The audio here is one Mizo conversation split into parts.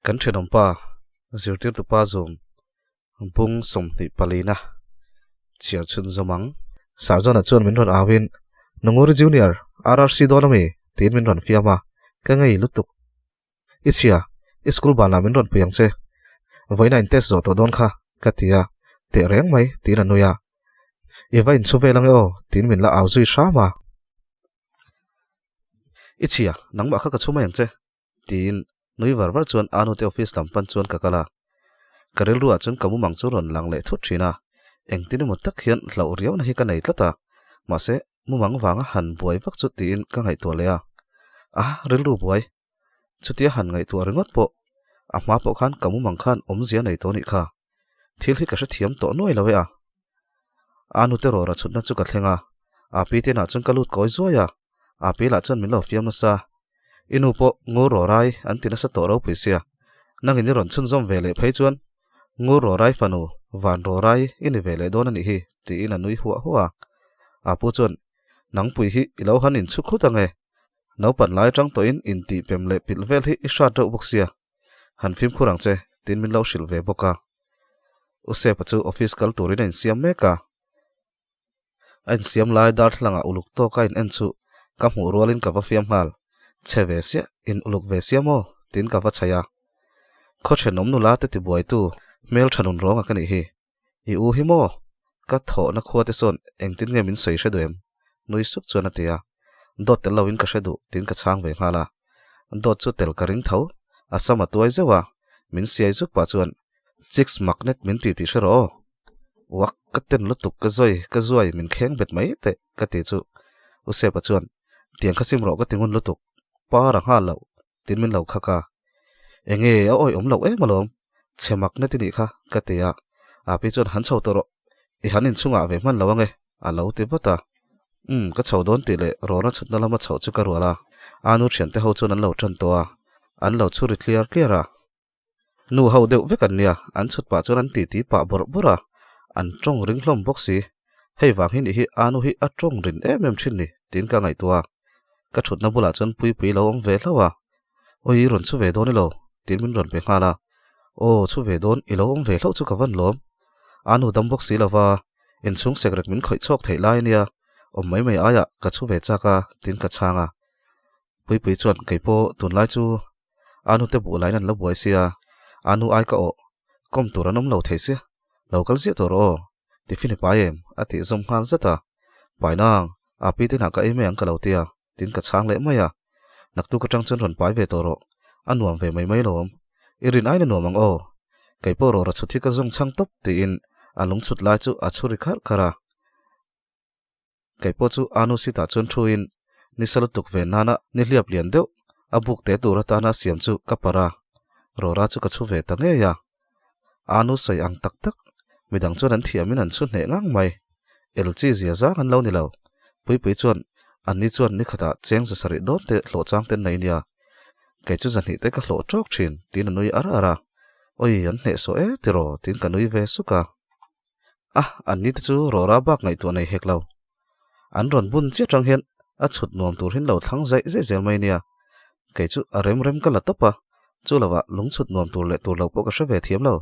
Kan thenawmpa zirtirtupa zawm bung 24 na chhiar chhun zawm ang. Sarjana chuan min rawn auin, Nunguri Junior, RRC dawn ami? tiin min rawn fiam a, ka ngei lutuk. I chhia, i school banah min rawn pui ang che. Vawiina in test zawh tawh dawn kha, ka ti a, teh reng mai, tiin a nui a. I va inchhu vel ange aw, tiin min la au zui hram a. I chhia, nangmah kha ka chhu mai ang che, tiin nui var var chuan Anu te office lam pan chuan ka kal a. Ka rilruah chuan ka mumang chu rawn lang leh thut thin a, engtin emaw tak hian hlauh riauna hi ka nei tlat a, mahse mumang vanga han buai vak chu tiin ka ngaihtuah leh a. A rilru buai. Chutia han ngaihtuah ringawt pawh a hma pawh khan ka mumang khan awmzia nei tawh nih kha. Thil hi ka hrethiam tawh nuai lo e a. A nute rawra chhutna chu ka thleng a, a pi te inah chuan ka lut kawi zuai a, a pi lah chuan min lo fiam nasa. I nu pawh ngur rawrai an ti nasa tawh ropui sia, nangin i rawn chhunzawm ve leh phei chuan ngur rawrai fanu van rawrai i ni ve leh dawn a nih hi tiin a nui huah huah a. A pu chuan nangpui hi i lo han inchhu khut ange, naupan lai atang tawhin intihpem leh pilh vel hi i hrat reuh bawk sia. Han fimkhur ang che, tiin min lo hrilh ve bawk a. U Sepa chu office kal turin a insiam mek a. A insiam lai darthlalangah uluk tawk a in en chu ka hmuh rualin ka va fiam nghal. Chhe ve siah, in uluk ve sia maw? tiin ka va chhaih a. Khaw thenawm nula te tibuaitu hmel tha nun rawnga ka nih hi. I u hi maw? Ka thawhna khua te sawn engtin nge min sawi hre duh em? Nui suk chuan a ti a. Dawt tel loin ka hre duh tiin ka chhang ve nghal a. Dawt chu tel ka ring tho. A sam a tuai zeuh a. Min siai zuk pah chuan Chicks magnet min ti tih hre rawh aw. Uak ka ten lutuk ka zawi ka zuai min kheng bet mai teh ka ti chu U Sepa chuan tiang kha sim rawh ka ti ngun lutuk. Par a nghal loh Tin min lo khak a, Enge a awih awm loh em alawm, chhe mak na ti nih kha, ka ti a. Api chuan han chho tawh rawh, i han inchhungah ve hman lo ange, a lo ti vat a. Umm, ka chho dawn tih leh rawna chhutna lama chhoh chu ka rual a, Anu thiante ho chuan an lo tan tawh a, an lo chhuri tliar tliar a. Nu ho deuh vek an nia, an chhut pah chuan an titi pah bawrh bawrh a, an tawng ring hlawm bawk si. Hei vang hi nih hi Anu hi a tawng rin em em thin ni, tiin ka ngaihtuah a. Ka thutna bulah chuan Puipui lo awm ve hlauh a, Awi i rawn chhu ve dawn ilo? tiin min rawn pe nghal a. Aw chhu ve dawn, i lo awm ve hlauh chu ka van lawm. Anu dam bawk si lova, inchhung sekrek min khawih chhuak theih lai ania, awm mai mai aiah ka chhu ve chak a, tiin ka chhang a. Puipui chuan kei pawh tunlai chu Anu te buh lain an lo buai sia, Anu ai ka awh, kawm tur an awm lo thei sia, lo kal ziah tawh rawh aw, tiffin i pai em? a tih zawm nghal zat a. Pai nang, a pi te hnah ka ei mai ang ka lo ti a, tiin ka chhang leh mai a. Naktuk atang chuan rawn pai ve tawh rawh, a nuam ve mai mai lawm. I rin aiin a nuam ang aw. Kei pawh rawh ra chhut hi ka zawng chhang tawp tiin a lung chhut lai chu a chhu ri kharh kharh a. Kei pawh chu Anu seat-ah chuan thuin nisa lutuk ve nana nihliap lian deuh a buk te tur atana siam chu ka parh a, Rora chu ka chhu ve ta ngei a. Anu sawi ang tak tak, midang chuan an thiamin an chhu hneh ngang mai. El chi zia zang an lo ni lo. Puipui chuan anni chuan nikhatah cheng za sarih dawn te hlawh chang ten nei nia. Kei chu zahnih te ka hlawh tawk thin tiin a nui ar ar a. Awi an hneh sawh e tiraw tiin ka nui ve suk a. A, anni te chu rawra bak ngaihtuah nei hek lo. An rawn bun chiah tang hian a chhut nuam tur hin lo thlang zaih zaih zel mai nia. Kei chu a rem rem ka la tawp a, chu lovah lung chhut nuam tur leh tur lo pawh ka hre ve thiam lo,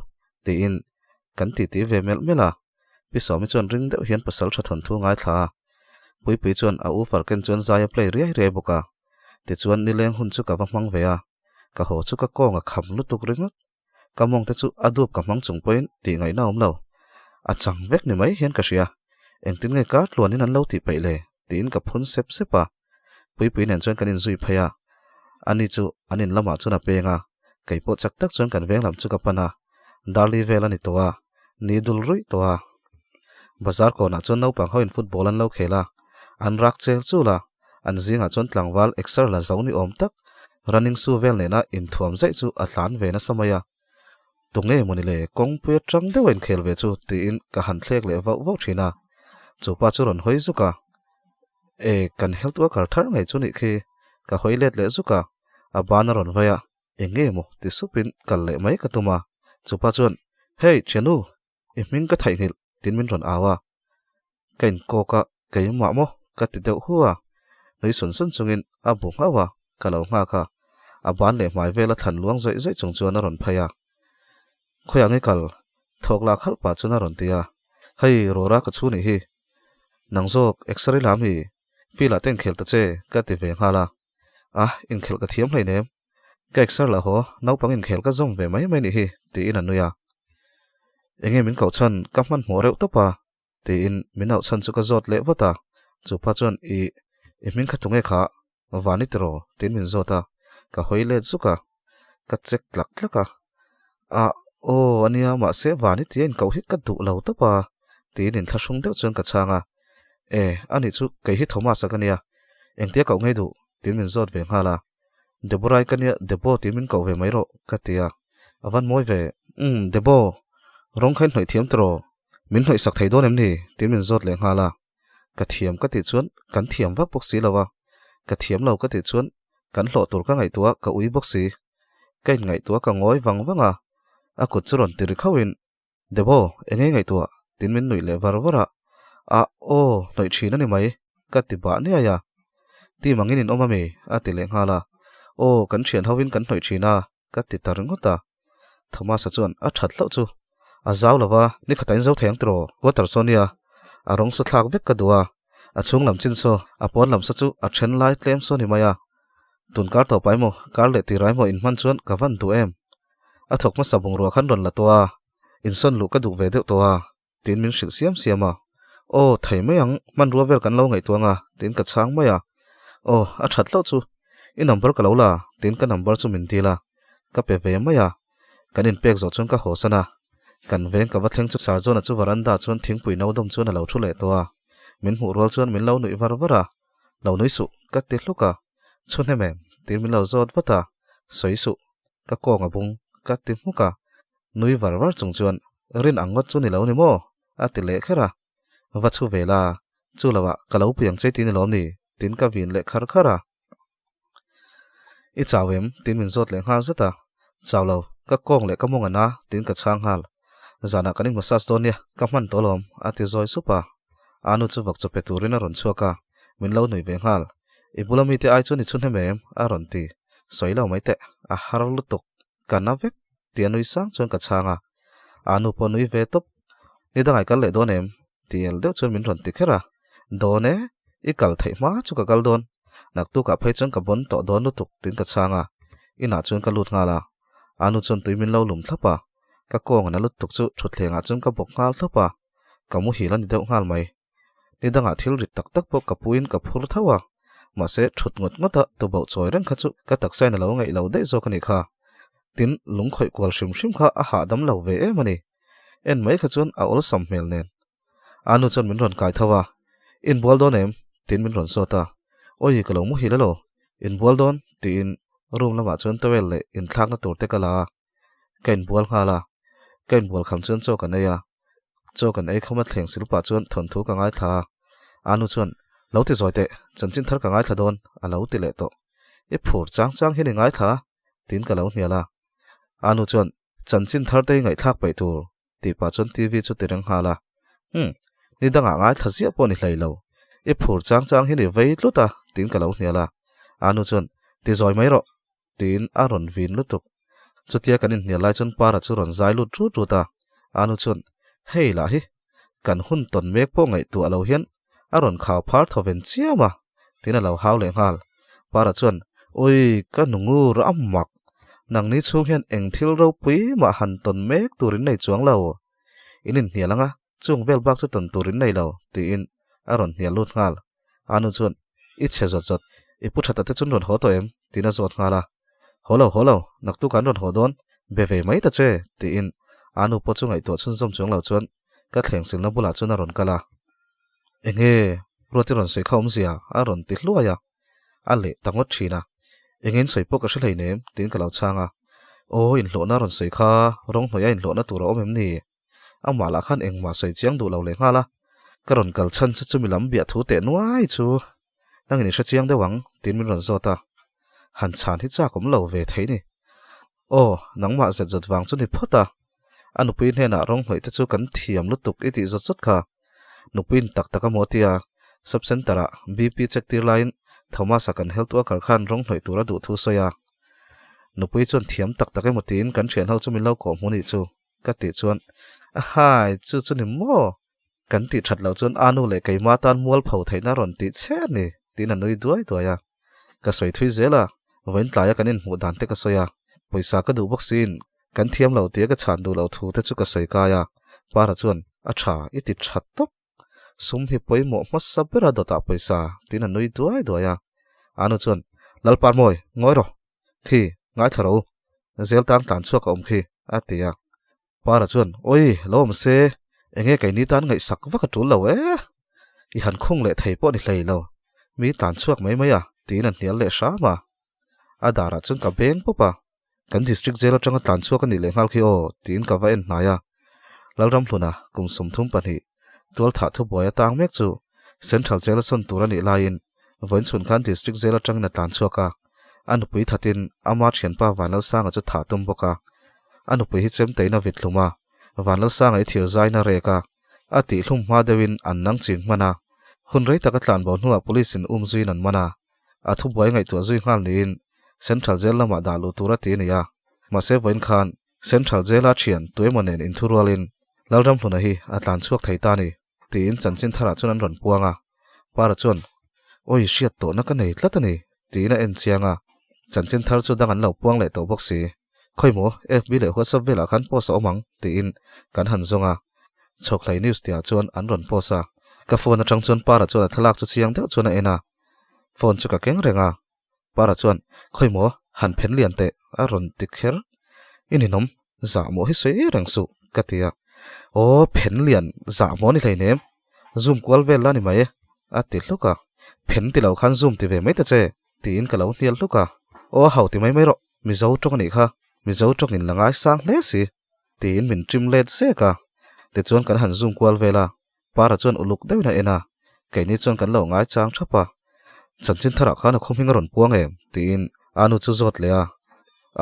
tiin kan titi ve melh melh a. Pi Sawmi chuan ring deuh hian pasal tha thawnthu ngaithla a. Puipui chuan a u Farken chuan zai a play riai riai bawk a. Tichuan nileng hun chu ka va hmang ve a, ka haw chu ka kawng a kham lutuk ringawt. Ka mawng te chu a dup ka hmang chung pawhin tih ngaihna awm lo. A chang vek ni mai hian ka hria. Engtin nge kar tluanin an lo tih peih le? tiin ka phun sep sep a. Puipui nen chuan kan inzui phei a. Ani chu an in lamah chuan a peng a. Kei pawh chak tak chuan kan veng lam chu ka pan a. Darli vel a ni tawh a. Ni dul ruih tawh a. Bazar kawnah chuan naupang hoin football an lo khel a. An rak chel chul a. An zingah chuan tlangval exer la zo ni awm tak running shoe vel nena inthuam zaih chu a tlan ve nasa mai a. Tunge mawni le kawngpui atang deuh a inkhel ve chu tiin ka han thlek leh vauh vauh thin a. Chu pa chu rawn hawi zuk a. E, kan health worker thar ngei chu nih khi. Ka hawi let leh zuk a, a ban a rawn vai a, eng nge maw ti supin kal leh mai ka tum a, chupa chuan, Hey, thianu, i hming ka theihnghilh tiin min rawn au a. Ka inkawk a, keimah maw ka ti deuh hu a, nui sun sun chungin a bu nghauh a, ka lo nghak a, a ban leh hmai vela thlan luang zawih zawih chung chuan a rawn phei a. Khawiah nge kal? Thawk lak halh pah chuan a rawn ti a, Hei, Rora ka chhu nih hi. Nang zawk, X-ray lam hi field ah te inkhel ta che ka ti ve nghal a. A, inkhelh ka thiam hleinem. Ka exer lah haw, naupang inkhel ka zawm ve mai mai nih hi, tiin a nui a. Enge min koh chhan ka hmanhmawh reuh tawp a, tiin min auh chhan chu ka zawt leh vat a. Chupa chuan, I, i hming kha tunge kha? Vani tiraw? tiin min zawt a. Ka hawi let zuk a, ka check tlak tlak a. A, aw, ania, mahse Vani tia inkoh hi ka duh lo tawp a, tiin inthlahrung deuh chuan ka chhang a. E, anih chu kei hi Thomas-a ka nia, engtia koh ngei duh? tiin min zawt ve nghal a. Deborah-i ka nia, Debo tiin min koh ve mai rawh, ka ti a. A van mawi ve. Umm, Debo, rawng kha in hnawih thiam tiraw? Min hnawih sak thei dawn em ni? tiin min zawt leh nghal a. Ka thiam ka tih chuan kan thiam vak bawk si lo a, ka thiam lo ka tih chuan kan hlawh tur ka ngaihtuah ka ui bawk si. Ka inngaihtuah ka ngawi vang vang a, a kut chu rawn ti ri khauhin, Debo, eng nge ngaihtuah? tiin min nuih leh var var a. A, aw, hnawih thin a ni mai, ka ti bah niai a. Team angin in awm a mi? a ti leh nghal a. Aw, kan thian hovin kan hnawih thin a, ka ti ta ringawt a. Thomas-a chuan a that hlauh chu a zau lo va, ni khatah in zo thei ang tiraw? Water saw nia, a rawng saw thlak vek ka duh a, a chhung lam chin saw, a pawn lam saw chu a then lai tlem saw ni mai a. Tun kar tawp ai maw, kar leh tir ai maw in hman chuan ka van duh em? A thawk hmasa bungrua khan rawn la tawh a, insawn luh ka duh ve deuh tawh a. Tiin min hrilh siam siam a. Aw, thei mai ang, hmanrua vel kan lo ngaihtuah ang a, tiin ka chhang mai a. Aw, a that hlauh chu. I number ka lo la, tiin ka number chu min dil a. Ka pe ve mai a. Kan inpek zawh chuan ka haw san a. Kan veng ka va thleng chu Sir John-a chu veranda chuan thingpui no dawm chuan a lo thu leh tawh a. Min hmuh rual chuan min lo nuih var var a. Lo nui suh, ka ti hluk a. Chhu hnem em? tiin min lo zawt vat a. Sawi suh, ka kawng a bung, ka ti hmuk a. Nui var var chung chuan, Rin ang ngawt chu ni lo ni maw? a ti leh kher a. Va chhu ve la, chu lo ah ka lo pui ang che ti ni lawm ni? tiin ka vin leh khar khar a. I chau em? tiin min zawt leh nghal zet a. Chau lo, ka kawng leh ka mawng an a, tiin ka chhang nghal. Zanah kan in massage dawn nia, ka hman tawh lawm, a ti zawi sup a. Anu chu vak chaw pe turin a rawn chhuak a, min lo nui ve nghal. I bula mite ai chuan i chhu hnem em? a rawn ti. Sawi lo mai teh, a har lutuk. Ka na vek tih a nui sang chuan ka chhang a, a nu pawh nui ve tawp. Ni dangah i kal leh dawn em? Tih el deuh chuan min rawn ti kher a. Dawn e, i kal theih hma chu ka kal dawn. Naktukah phei chuan ka bawn tawh dawn lutuk tiin ka chhang a, inah chuan ka lut nghal a. A nu chuan tui min lo lum thlap a, ka kawng a na lutuk chu thutthlengah chuan ka bawk nghal thlawp a, ka muhil a ni deuh nghal mai. Ni dangah thil rit tak tak pawh ka puiin ka phur tho a, mahse thut ngawt ngawta tubauh chawi reng kha chu ka taksain a lo ngaih lo daih zawk a nih kha. Tin, lung khawih kual hrim hrim kha a hahdam lo ve em a ni. En mai kha chuan a awlsam hmel nen. A nu chuan min rawn kai tho a, Inbual dawn em? tiin min rawn zawt a. Awi ka lo muhil elo, inbual dawn? tiin room lamah chuan towel leh inthlakna tur te ka la a. Ka inbual nghal a, ka inbual kham chuan chaw kan ei a, chaw kan ei khawma thleng sil pah chuan thawnthu ka ngaithla a, Anu chuan, Lo ti zawi teh, chanchin thar ka ngaithla dawn, a lo ti leh tawh. I phur chang chang hian i ngaithla a, tiin ka lo hnial a. Anu chuan, Chanchin thar te i ngaihthlak peih tur, tih pah chuan TV chu ti reng nghal a. Umm, ni dangah ngaithla ziah pawh ni hlei lo. I phur chang chang hian i vei tlut a, tiin ka lo hnial a. Anu chuan, Ti zawi mai rawh, tiin a rawn vin lutuk. Chutia kan inhnial lai chuan Para chu rawn zai lut rut rut a, Anu chuan, Hei lah hi, kan hun tawn mek pawh ngaihtuah lo hian a rawn khau phar thaw ven chiam a, tiin a lo hau leh nghal. Para chuan, Ui, ka nu ngur a mak, nangni chhung hian eng thil ropui mah han tawn mek turin nei chuang lo. In inhnial anga, chung vel bak chu tawn turin nei lo, tiin a rawn hnial lut nghal. Anu chuan, I chhe zawt zawt, i pu thata te chun rawn haw tawh em? tiin a zawt nghal a. Haw lo, haw lo, naktuk an rawn haw dawn, be ve mai ta che, tiin Anu pawh chu ngaihtuah chhunzawm chuang lo chuan ka thleng silna bulah chuan a rawn kal a. Enge, Ruati rawn sawi kha awmzia? a rawn ti hluai a. A leh ta ngawt thin a. Enge in sawi pawh ka hre hleinem, tiin ka lo chhang a. Aw, inhlawhna a rawn sawi kha, rawng hnuaia inhlawhna tur a awm em ni? Amah lah khan engmah sawi chiang duh lo leh nghal a, ka rawn kal chhan chu chumi lam biah thu teh nuai chu nangin i hre chiang deuh ang tiin min rawn zawt a. Han chhan hi chak awm lo ve thei ni. Aw, nangmah zet zawt vang chu ni phawt a. A nupui hnenah rawng hnawih te chu kan thiam lutuk i tih zawt zawt kha. Nupuiin tak tak a maw tia Sub Centre ah BP check tir laiin Thomas-a kan health worker khan rawng hnawih tur a duh thu sawi a. Nupui chuan thiam tak tak emaw tiin kan thian ho chu min lo kawh hmu nih chu ka tih chuan a hai chu chu ni maw? Kan tih that loh chuan a nu leh keima tan mualpho theihna rawn tih che a ni tiin a nui duai duai a. Ka sawi thui zel a, vawiin tlaia kan inhmuh dan te ka sawi a, pawisa ka duh bawk siin kan thiam lo tia ka chhan duh loh thu te chu ka sawi kai a, Para chuan a tha i ti tha tawp. Sum hi pawimawh hmasa bera dawtah pawisa tiin a nui duai duai a. Anu chuan, Lalparmawi, ngawi rawh. Khi, ngaithla rawh u. Zel tang tlan chhuak a awm khi, a ti a. Para chuan, Awi, lo awm se, enge keini tan ngaihsak vak a tul lo e. I han khung leh thei pawh ni hlei lo. Mi tlan chhuak mai mai a, tiin a hnial leh hram a. A darah chuan ka beng pawp a. Kan district jail atanga tlan chhuak a nih leh nghal khi aw, tiin ka va en hnai a. Lalramhluna, kum 32, tualthah thubuai atang mek chu Central Jail a sawn tur a nih laiin vawiin chhun khan District Jail atangin a tlan chhuak a. A nupui thatin ama thianpa Vanlalsanga chu thah tum bawk a. A nupui hi chemtein a vit hlum a, Vanlalsanga i thir zain a rek a, a tihhlum hma deuhin an nang ching hman a. Hun rei tak a tlanbo hnuah Police in umzuiin an man a. A thubuai ngaihtuah zui nghal niin Central Jail lamah dah luh tur a ti a ni a. Mahse vawiin khan Central Jail-a thian tuemaw nen inthurualin Lalramhluna hi a tlan chhuak thei ta a ni tiin chanchin tharah chuan an rawn puang a. Para chuan, Awi hriat tawhna ka nei tlat a ni tiin a en chiang a. Chanchin thar chu dang an lo puang leh tawh bawk si. Khawimaw FB leh WhatsApp velah khan post a awm ang tiin kan han zawng a. Chhawkhlei news tihah chuan an rawn post a. Ka phone atang chuan Para chuan a thlalak chu chiang deuh chuan a en a. Phone chu ka keng reng a. Para chuan, Khawimaw, han phen lian teh, a rawn ti kher. I ninawm, zah mawh hi sawi reng suh, ka ti a. Aw, phen lian, zah mawh ni hleinem, zoom kual vel la ni mai e, a ti hluk a. Phen ti lo khan zoom ti ve mai ta che, tiin ka lo hnial hluk a. Aw, hau ti mai mai rawh, Mizo tawng a nih kha, Mizo tawngin la ngaisang hle si, tiin min trim let zek a. Tichuan kan han zoom kual vel a. Para chuan uluk deuhin a en a, keini chuan kan lo ngaichang thap a. Chanchin tharah khan a khaw hming a rawn puang em? tiin Anu chu zawt leh a.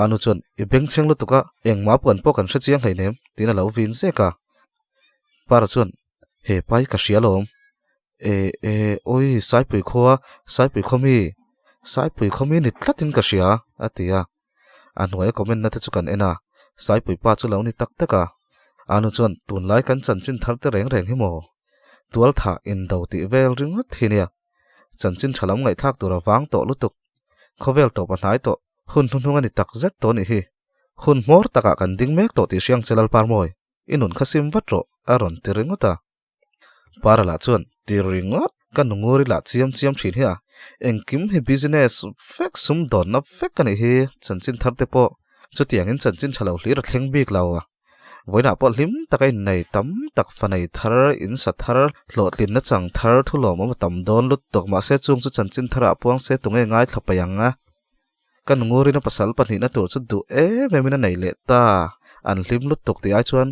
Anu chuan, I bengchheng lutuk a, engmah puan pawh kan hre chiang hleinem, tiin a lo vin zek a. Para chuan, He pa hi ka hria alawm. E, e, awi, Saipui khua, Saipui khaw mi, Saipui khaw mi ni tlatin ka hria, a ti a. A hnuaia comment na te chu kan en a, Saipui pa chu lo ni tak tak a. Anu chuan tunlai kan chanchin thar te reng reng hi maw? Tualthah indo tih vel ringawt hi nia. Chanchin tha lam ngaihthlak tur a vang tawh lutuk. Khawvel tawp a hnai tawh, hun hnuhnung a ni tak zet tawh nih hi. Hun hmawr takah kan ding mek tawh tih hriang che Lalparmawi, i nun kha sim vat rawh, a rawn ti ringawt a. Para lah chuan ti ringawt ka nunguri lah chiam chiam thin hi a, engkim hi business vek sum dawnna vek a nih hi chanchin thar te pawh chutiangin chanchin tha lo hlir a thleng bik lo a, vawiinah pawh hlim taka innei tam tak fa nei thar in sa thar hlawhtlinna chang thar thu lawmawm a tam dawn lutuk mahse chung chu chanchin tharah puang se tunge ngaithla paih ang a. Ka nungurina pasal pahnihna tur chu duh em emin a nei leh ta, an hlim lutuk tih ai chuan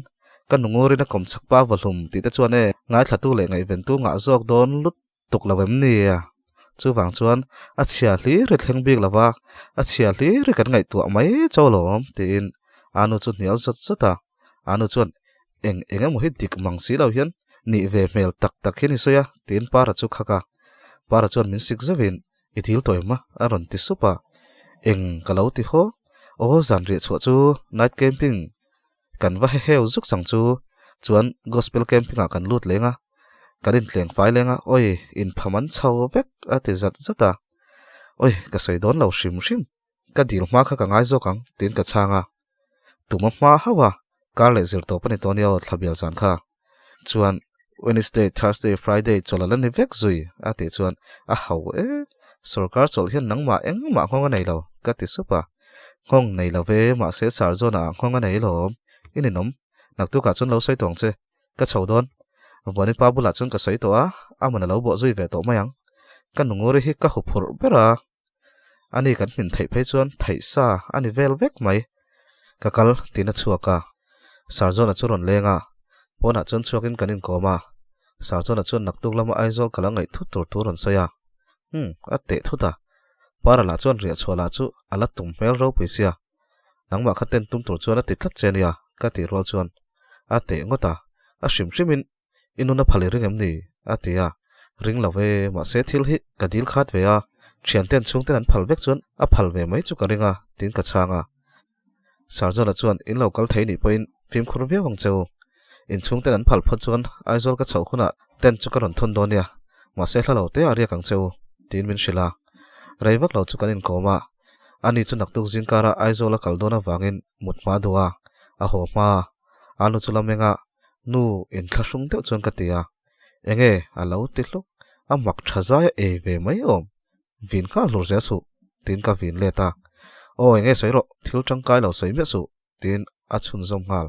ka nungurina kawmchhak pa vahlum tih te chuan e ngaithlatu leh ngaihventu ngah zawk dawn lutuk lo em ni a? Chuvang chuan a chhia hlir i thleng bik lova, a chhia hlir i kan ngaihtuah mai chauh alawm tiin Anu chu hnial zawt zawt a. Anu chuan eng eng emaw hi dik mang si lo hian nih ve hmel tak tak hian i sawi a tiin Para chu khak a. Para chuan min sik zauhin I dil tawh em a? a rawn ti sup a. Eng ka lo ti haw. Aw zan riah chhuah chu night camping kan va heheu zuk chang chu chuan gospel camping ah kan lut leng a, kan intleng fai leng a, awi inpham an chho vek a ti zat zat a. Awi ka sawi dawn lo hrim hrim. Ka dil hma kha ka ngai zawk ang tiin ka chhang a. Tuma hma hauh a, kar leh zir tawp a ni tawh nia aw thlabial zan kha. Chuan Wednesday, Thursday, Friday chawlh a la ni vek zui a tih chuan a ho e, sorkar chawlh hian nangmah engmah nghawng a nei lo ka ti sup a. Nghawng nei lo ve mahse Sarzawn-ah nghawng a nei lawm. I ninawm, naktukah chuan lo sawi tawh ang che. Ka chho dawn. Vuani pa bulah chuan ka sawi tawh a, aman a lo bawh zui ve tawh mai ang. Ka nunguri hi ka huphurh ber a. Ani kan hmin theih phei chuan theih sa a ni vel vek mai. Ka kal tiin a chhuak a. Sarjona chu rawn leng a, pawnah chuan chhuakin kan inkawm a. Sarjona chuan naktuk lama Aizawl ka la ngaih thut tur thu a rawn sawi a. Umm, a teh thut a. Para lah chuan riah chhuah lah chu a la tum hmel ropui sia. Nangmah kha ten tum tur chuan a ti tlat che nia ka tih rual chuan a teh ngawt a, a hrim hrimin i nun a phal i ring em ni? a ti a, ring lo ve, mahse thil hi ka dil khat ve a, thianten chhungten an phal vek chuan a phal ve mai chu ka ring a tiin ka chhang a. Sarjona chuan in lo kal thei nih pawhin fimkhur viau ang che u. In chhungten an phal phawt chuan Aizawl ka chhoh hunah tent chu ka rawn thawn dawn nia, mahse hla lo te a riak ang che u, tiin min hrilh a. Rei vak lo chu kan inkawm a, ani chu naktuk zingkara Aizawl a kal dawn avangin mut hma duh a, a haw hma a, a nu chu la meng a, nu inthlahrung deuh chuan ka ti a, enge a lo ti hluk, a mak tha zai a ei ve mai awm. Vin nghal hlur zel suh, tiin ka vin let a. Aw, enge sawi rawh, thil tangkai lo sawi miah suh, tiin a chhunzawm nghal.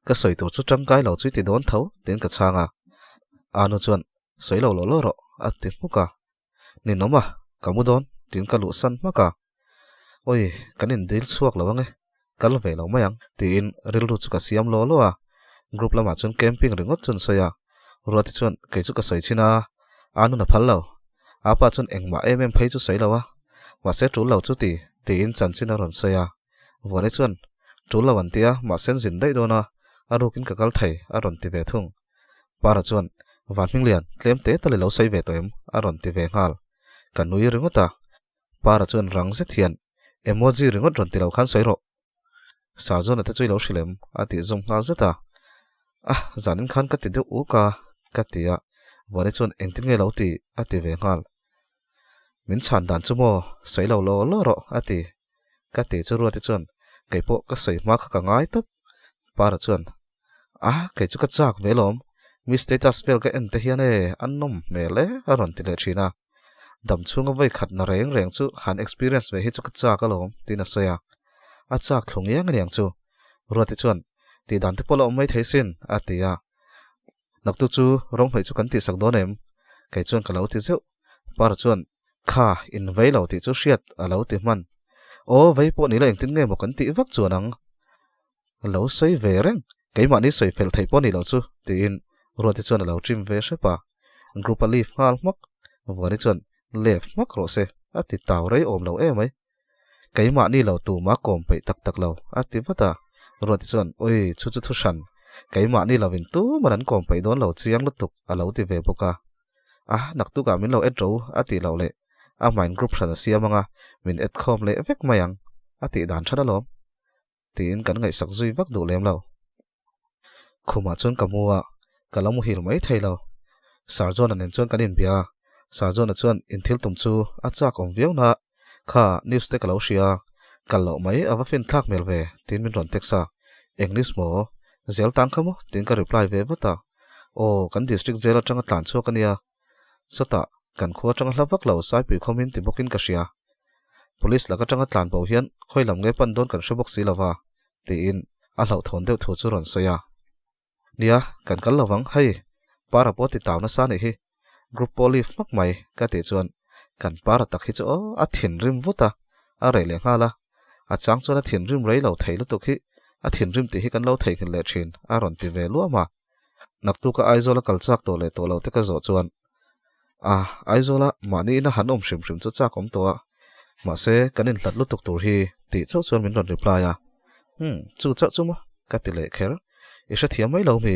Ka sawi tur chu tangkai lo chu i ti dawn tho, tiin ka chhang a. Anu chuan, Sawi lo law law rawh, a ti hmuk a. Ninawm a, ka mu dawn, tiin ka luhsan hmak a. Awi, kan indil chhuak lo ange, kal ve lo mai ang, tiin rilru chu ka siam law law a. Group lamah chuan camping ringawt chu an sawi a, Ruati chuan kei chu ka sawi chhin a, a nun a phal lo. A pa chuan engmah em em phei chu sawi lo a, mahse tul lo chu ti, tiin chanchin a rawn sawi a. Vuani chuan, Tul lo an ti a, mahse an zin daih dawn a, a rukin ka kal thei, a rawn ti ve thung. Para chuan, Van Hminglian, tlem te tal i lo sawi ve tawh em? a rawn ti ve nghal. Ka nui ringawt a. Para chuan rang zet hian, Emoji ringawt rawn ti lo khan sawi rawh. Sarjona te chu i lo hrilh em? a tih zawm nghal zet a. Ah, zanin khan ka ti deuh uk a, ka ti a. Vuani chuan engtin nge lo ti? a ti ve nghal. Min chhan dan chu maw, sawi lo law law rawh, a ti. Ka ti chu Ruati chuan, Kei pawh ka sawi hma kha ka ngai tawp. Para chuan, Ah, kei chu ka chak ve lawm. Mi status vel ka en te hian e, a nawm hmel e, a rawn ti leh thin a. Dam chhunga vawi khat na reng reng chu han experience ve hi chu ka chak alawm, tiin a sawi a. A chak thlu ngiang aniang chu. Ruati chuan, Tih dan te pawh la awm mai thei sin, a ti a. Naktu chu rawng hnawih chu kan tihsak dawn em? Kei chuan ka lo ti zeuh. Para chuan, Kha, in vei lo tih chu hriat a lo ti hman. Aw, vei pawh ni la engtin nge maw kan tih vak chuan ang? Lo sawi ve reng, keimahni sawi fel theih pawh ni lo chu, tiin Ruati chuan a lo trim ve hrep a. Group a leave nghal hmak. Vuani chuan, Leave hmak rawh se, a ti tau rei awm lo em ai. Keimahni lo tuma kawm peih tak tak lo, a ti vat a. Ruati chuan, Ui, chu chu thu hran. Keimahni lovin tuman an kawm peih dawn lo chiang lutuk, a lo ti ve bawk a. A, naktukah min lo et ro, a tih loh leh a hmain group hran a siam ang a, min et khawm leh vek mai ang, a tih dan than alawm. Tiin kan ngaihsak zui vak duh lem lo. Khumah chuan ka mu a, ka lo muhil mai thei lo. Sarjona nen chuan kan inbia a, Sarjona chuan inthil tum chu a chak awm viau na, kha news te ka lo hria a, kal loh mai a va fin thlak hmel ve tiin min rawn text a, eng news maw? Zel tang kha maw? tiin ka reply ve vat a, aw kan district jail atanga tlan chhuak a nia, Sawtah, kan khua atanga hla vak lo Saipui khawmin ti bawkin ka hria. Police lak atanga tlan bo hian khawi lam nge pan dawn kan hre bawk si lova, tiin a hlauhthawn deuh thu chu rawn sawi a. Nia, kan kal lovang, hei, Para pawh ti tau nasa nih hi, group pawh leave hmak mai, ka tih chuan kan Para tak hi chu aw, a thinrim vut a, a reh leh nghal a. A chang chuan a thinrim rei lo thei lutuk hi, a thinrim tih hi kan lo theihnghilh leh thin, a rawn ti ve luam a. Naktuka Aizawla kal chak tawh leh tawh lo te ka zawh chuan, A, Aizawla mahni ina han awm hrim hrim chu chak awm tawh a, mahse kan inhlat lutuk tur hi tih chauh chuan min rawn reply a. Umm, chu chauh chu maw? ka ti leh kher. I hrethiam mai lo mi?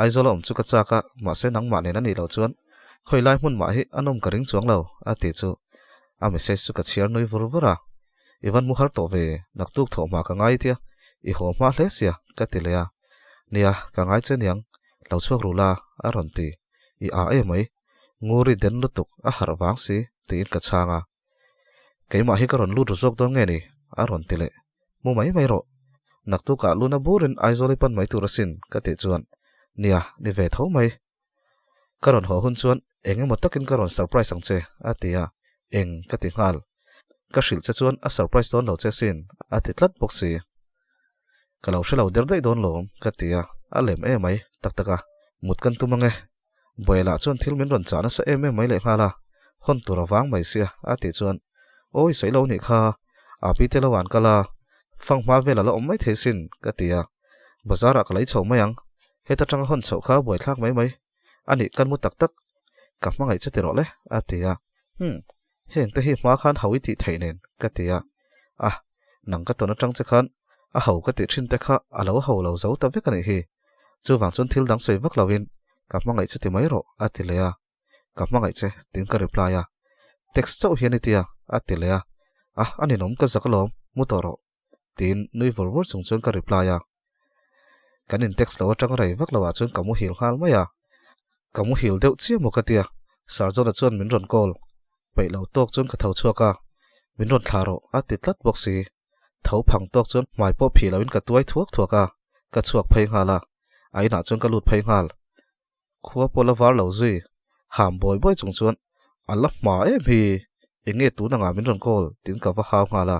Aizawla awm chu ka chak a, mahse nangmah nen a nih loh chuan khawi lai hmun mah hi a nawm ka ring chuang lo, a ti chu a message chu ka chhiar nui vur vur a. I van mu har tawh ve, naktuk thawh hma ka ngai tia, i haw hma hle sia, ka ti leh a. Nia, ka ngai che niang, lo chhuak ru la, a rawn ti. I a e mai, Nguri den lutuk, a harh vang si, tiin ka chhang a. Keimah hi ka rawn lut ru zawk dawn nge ni? a rawn ti leh. Mu mai mai rawh. Naktukah luna burin Aizawl i pan mai tur asin, ka tih chuan, Nia, ni ve tho mai. Ka rawn haw hun chuan eng emaw takin ka rawn surprise ang che, a ti a. Eng, ka ti nghal. Ka hrilh che chuan a surprise dawn lo che asin, a ti tlat bawk si. Ka lo hre lo der daih dawn lawm, ka ti a, a lem em mai, tak tak a, mut kan tum ang e. Buailah chuan thil min rawn chah nasa em em mai lehnghal a, hawn tur a vang mai sia, a tih chuan, Awi sawi lo nih kha, a pi te lo an kal a, fang hma vel a la awm mai thei sin, ka ti a, bazar ah ka lei chho mai ang, heta tanga hawn chhoh kha buaithlak mai mai, a nih kan mu tak tak, ka hmangaih che ti rawh le, a ti a, Humm. Heng te hi hma khan ho i tih theih nen, ka ti a. A, nang ka tawn atang che khan a ho ka tih thin te kha a lo ho lo zo ta vek a nih hi. Chuvang chuan thil dang sawi vak loin ka hmangaih che ti mai rawh, a ti leh a. Ka hmangaih che, tiin ka reply a. Text chauh hian i tia, a ti leh a. A, a ninawm ka zak alawm, mu tawh rawh. Tiin nui vur vur chung chuan ka reply a. Kan in text lo atang rei vak lo ah chuan ka muhil nghal mai a. Ka muhil deuh chiah maw ka tia, Sir John-a chuan min rawn call. Peih lo tawk chuan ka tho chhuak a, min rawn thlah rawh a ti tlat bawk si. Tho phang tawk chuan hmai pawh phih loin ka tuai thuak thuak a, ka chhuak phei nghal a. A inah chuan ka lut phei nghal. Khua pawh la var lo zui, ham bawi bawi chung chuan a la hma em hi, eng nge tun angah min rawn call tiin ka va hau nghal a.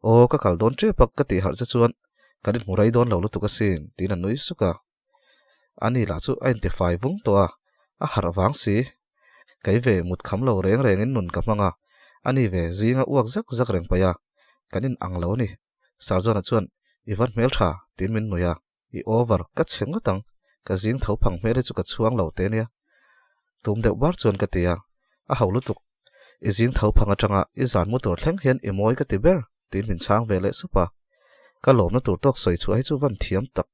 Aw ka kal dawn tep a ka tih harh che chuan kan inhmu rei dawn lo lutuk asin tiin a nui suk a. Ani lah chu a intifai vung tawh a, a harh vang si. Kei ve mut kham lo reng rengin nun ka hmang a, ani ve zinga uak zak zak reng paih a, kan in ang lo a ni. Sarjona chuan i van hmel tha tiin min nui a, i over ka chhe ngawt ang, ka zing tho phang hmel hi chu ka chhuang lo te nia. Tum deuh bar chuan ka ti a, a ho lutuk. I zing tho phang atanga i zan mu tur thleng hian i mawi ka ti ber tiin min chhang ve leh sup a. Ka lawmna tur tawk sawi chhuah hi chu van thiam tak.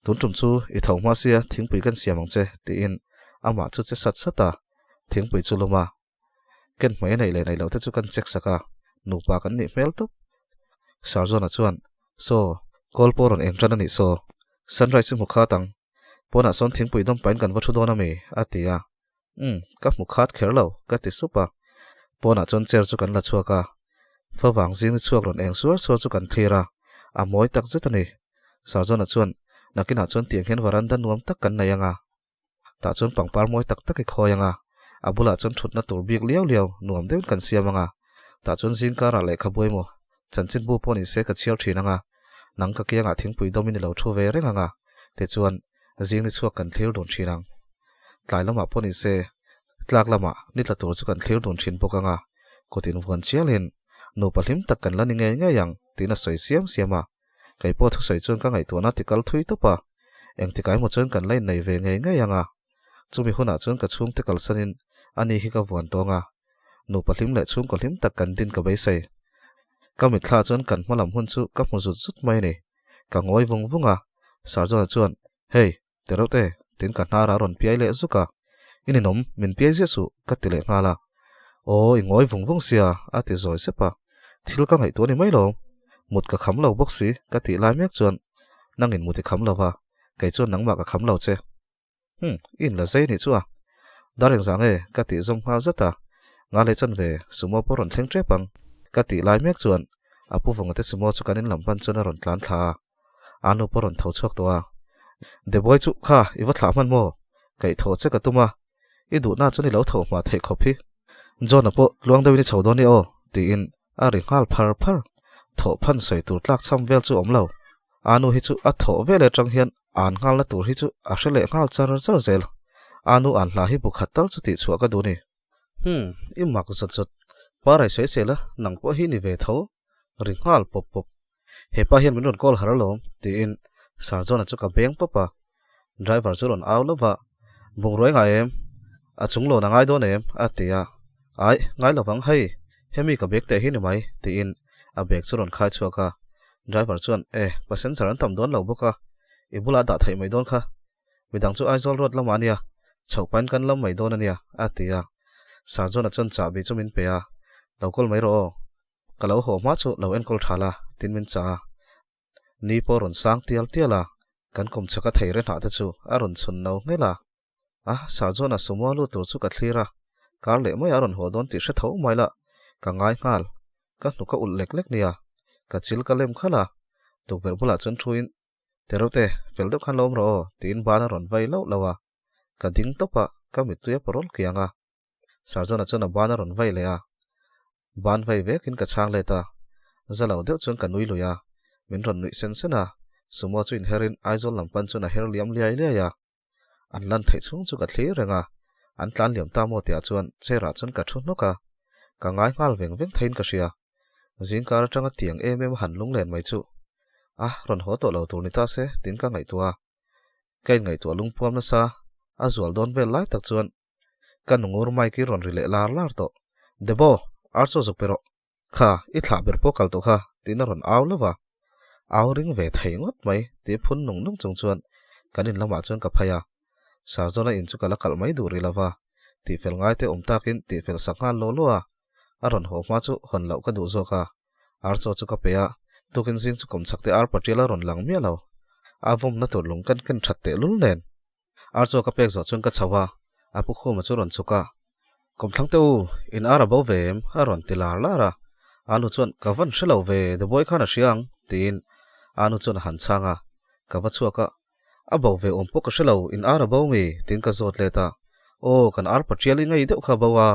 Tun tum chu i tho hma sia thingpui kan siam ang che tiin amah chu che sat sat a, thingpui chu lum a. Ken hmai a neih leh neih loh te chu kan check sak a, nupa kan nih hmel tawp. Sarzawna chuan, Saw, kawl pawh rawn eng tan a nih saw, sunrise hi hmu khat ang. Pawnah sawn thingpui dawm pahin kan va thu dawn a mi? a ti a. Umm, ka hmu khat kher lo, ka ti sup a. Pawnah chuan chair chu kan la chhuak a. Favang zing ni chhuak rawn eng suar suar chu kan thlir a, a mawi tak zet a ni. Sarzawna chuan, Nakinah chuan tiang hian varanda nuam tak kan nei ang a. Tah chuan pangpar mawi tak tak i khawi ang a, a bulah chuan thutna tur bik liau liau nuam deuhin kan siam ang a. Tah chuan zingkarah lehkhabu emaw, chanchinbu pawh ni se ka chhiar thin ang a, nang ka kiangah thingpui dawmin i lo thu ve reng ang a, tichuan zing ni chhuak kan thlir dun thin ang. Tlai lamah pawh ni se, tlak lamah ni tla tur chu kan thlir dun thin bawk ang a, kut invuan chialin nupa hlim tak kan la ni ngei ngei ang tiin a sawi siam siam a. Kei pawh thusawi chuan ka ngaihtuahna ti kal thui tawp a, engtikah emaw chuan kan la innei ve ngei ngei ang a. Chumi hunah chuan ka chhungte kalsanin ani hi ka vuan tawng a, nupa hlim leh chhungkaw hlim tak kan din ka beisei. Ka mitthla chuan kan hma lam hun chu ka hmu zut zut mai a ni. Ka ngawi vung vung a, Sarjona chuan, Hey, Tereuhte, tiin ka hnara a rawn piai leh zuk a. I ninawm, min piai ziah suh, ka ti leh nghal a. Aw, i ngawi vung vung sia, a ti zawi sep a. Thil ka ngaihtuah ni mai lo. Mut ka kham lo bawk si, ka tih lai mek chuan, Nangin mut i kham lo va, kei chuan nangmah ka kham lo che. Hum, i inla zei nih chu a. Dar engzah nge? ka tih zawm nghal zat a. Nga leh chan ve, sumo pawh rawn thleng tep ang, ka tih lai mek chuan, a pu vawngate sumo chu kan in lam pan chuan a rawn tlan thla a. A nu pawh rawn tho chhuak tawh a. Deboy chu kha i va thlah hman maw? Kaih thawh che ka tum a, i duhna chuan i lo tho hma theih khawp hi. John-a pawh tluang deuhin i chho dawn i aw, tiin a ri nghal phar phar. Thawh phan sawi tur tlak chham vel chu awm lo. A nu hi chu a thawh vel atang hian an nghalna tur hi chu a hre leh nghal char char zel. A nu an hla hi bu khat tal chu tih chhuah ka duh ni. Hum, i mak zawt zawt. Parai sawi sel a, nang pawh hi ni ve tho. Ri nghal pawp pawp. He pa hian min rawn call har alawm, tiin Sir John-a chu ka beng pawp a. Driver chu rawn au lova, Bungrua ngai em? A chung lawn a ngai dawn em? a ti a. Aih, ngai lovang hei, hemi ka bag teh hi ni mai, tiin a bag chu rawn khai chhuak a. Driver chuan, E, passenger an tam dawn lo bawk a, i bulah dah theih mai dawn kha. Midang chu Aizawl road lamah a nia, chhoh pahin kan lam mai dawn a nia, a ti a. Sir John-a chuan chahbi chu min pe a, Lo call mai rawh aw. Ka lo haw hma chu lo enkawl tha la, tin min chah a. Ni pawh rawn sang tial tial a, kan kawm chhaka thei re hnah te chu a rawn chhun no nghelh a. A, Sarjona sumo a lut tur chu ka thlir a, kar leh mai a rawn haw dawn tih hre tho mai la, ka ngai nghal, ka hnuk a ulh lek lek nia, ka chil ka lem khalh a, tukverh bulah chuan thuin, Tereuhte, fel deuh khan lo awm rawh aw, tiin ban a rawn vai lauh lauh a. Ka ding tawp a, ka mittui a pawrawl kiang a. Sarjona chuan a ban a rawn vai leh a. Ban vai vekin ka chhang let a. Za lo deuh chuan ka nui lui a. Min rawn nuih sen sen a. Sumo chu inherin Aizawl lam pan chuan a her liam liai liai a. An lan theih chhung chu ka thlir reng a. An tlan liam ta maw tihah chuan chair ah chuan ka thu hnawk a. Ka ngai nghal veng veng theiin ka hria. Zingkar atanga tiang em em a han lunglen mai chu. A, rawn haw tawh lo tur ni ta se tiin ka ngaihtuah a. Ka inngaihtuah lungpuam nasa, a zual dawn vel lai tak chuan ka nungur mic hi rawn ri leh lar lar tawh. Debo, ar chaw zuk pe rawh. Kha, i thlah ber pawh kal tawh kha, tiin a rawn au lo va. Au ring ve thei ngawt mai, ti phun nung nung chung chuan kan in lamah chuan ka phei a. Sarzawna in chu ka la kalh mai duh rih lo va, tihfel ngai te awm takin tihfel sak nghal law law a, a rawn haw hma chu hawn loh ka duh zawk a. Ar chaw chu ka pe a, tukin zing chu kawmchhak te ar paṭial a rawn lang miah lo. A vawmna tur lung kan ken that tehlul nen. Ar chaw ka pek zawh chuan ka chho a, a pu khuma chu rawn chhuk a. Kawmthlang te u, in ar a bo ve em? a rawn ti lar lar a. Anu chuan, Ka van hre lo ve, Dubai khan a hria ang, tiin Anu chuan a han chhang a. Ka va chhuak a, A bo ve awm pawh ka hre lo, in ar a bo mi? tiin ka zawt let a. Aw, kan ar paṭial i ngei deuh kha a bo a.